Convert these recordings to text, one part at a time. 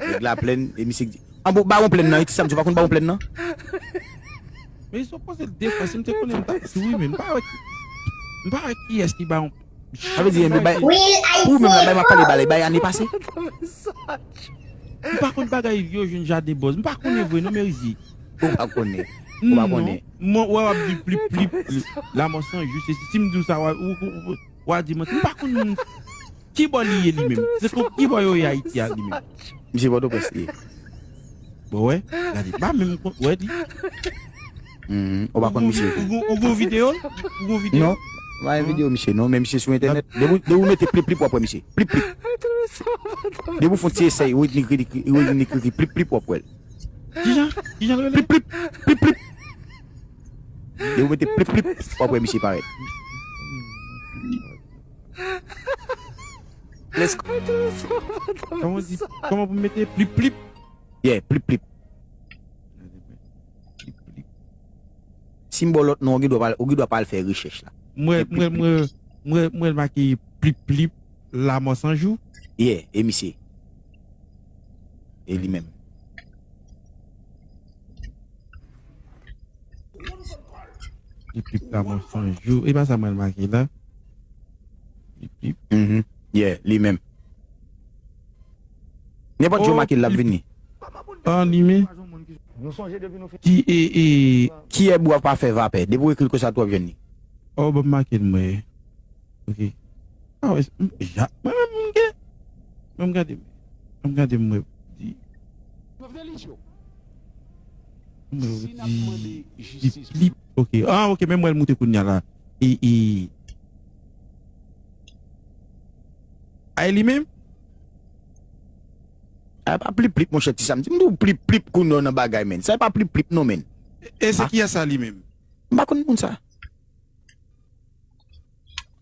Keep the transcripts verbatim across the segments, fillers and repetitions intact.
Nèg Laplèn, e misye k di, an bon, Bawon Plèn nan, e ti Samdi, ou pa konn Bawon Plèn nan? Men si w poze l de fwa, si m te konnen, m t ap di wi, men m pa wè ki, m pa wè kiyès ki Bawon. Sa vle di, men bay, pou ou menm la, bay m ap pale, bay, bay ane pase. M pa konn bagay yo jwenn jaden bòz. M pa konnen vre, non, Merizi. Ou pa konnen. Ou pa konnen. Non. Mwen, wè, w ap di plip, plip, Lamò San Jou, se si, si m di w sa, w a, w, w, w, w a di manti. M pa konn ki bò li ye li menm. Se ko-, ki bò yo ye Ayiti a li menm? Misye Pòtoprens li ye. Bon, wè, gade. Pa menm kon-, wè, li. Mhm, ou pa konn misye. Ou gon, ou gon videyo? Ou gon videyo? Non, pa gen videyo misye, non, men misye sou entènèt. Depi, depi ou mete plip, plip, w ap wè misye. Plip, plip. Depi ou fè yon ti esèy, Whitney Criqui, Whitney Criqui, plip, plip, w ap wè l. Kijan? Kijan l rele? Plip, plip, plip, plip. Depi ou mete plip, plip, w ap wè misye parèt. Let's go. Kòman di, kòman pou m mete plip, plip? Yeah, plip, plip. Plip, plip. Si m ba w lòt non, ou gen dwa pa, ou gen dwa pa al fè rechèch la. Mwen, mwen, mwen, mwen, mwen make plip, plip, Lamò San Jou. Yeah, e misye. E li menm. Plip, plip, Lamò San Jou. E pa sa mwen make la. Plip, plip. Mhm. Yeah, li menm. Nenpòt jou w make l, l ap vini. An li menm. Ki, e, e, kiyè bwa pa fè vapè. Depi w ekri l konsa tou, w ap jwenn li. Oh, ban m make l mwen. Ok. Ah, wè, m, ja, mwen menm, m gen. Ban m gade. Ban m gade, mwen di. Mwen di, di plip. Ok. Ah, ok, men mwen l moute kounye a la. E, e. Ay li menm? A pa plip plip, monchè, ti Samdi. M di w plip plip kounye a nan bagay, men. Sa e pa plip plip, non, men. E se kiyès sa li menm? M pa konn moun sa.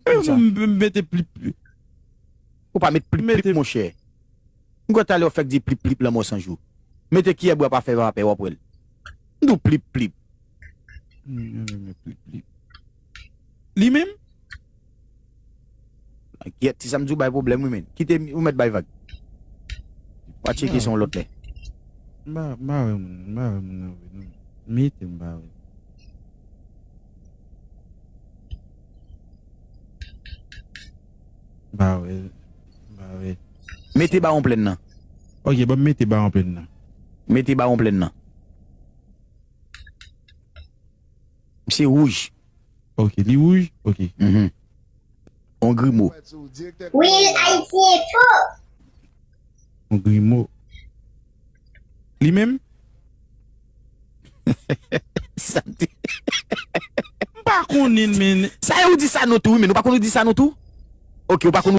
E moun m, m mete plip plip. Ou pa met plip plip, monchè. M kwè talè w fèk di plip plip Lanmò San Jou. Mete kiyè bwa pa fè vapè, w ap wè l. M di w plip plip. Hmm, plip plip. Li menm? Kyèt, ti Samdi w bay pwoblèm wi, men. Kite ou mèt bay vag. W a tcheke sa yon lòt lè. M pa, m pa wè moun, m pa wè moun nan vre, non. Mete m pa wè. M pa wè, m pa wè. Mete Bawon Plèn nan. Ok, ban m mete Bawon Plèn nan. Mete Bawon Plèn nan. Misye wouj. Ok, li wouj? Ok. Mhm. On grimo. Wi, Ayiti Enfo. On grimo. Li menm? Sa m te... M pa konnen, men. Sa e ou di sa non tou, wi, men ou pa konn ou di sa non tou? Ok, ou pa konn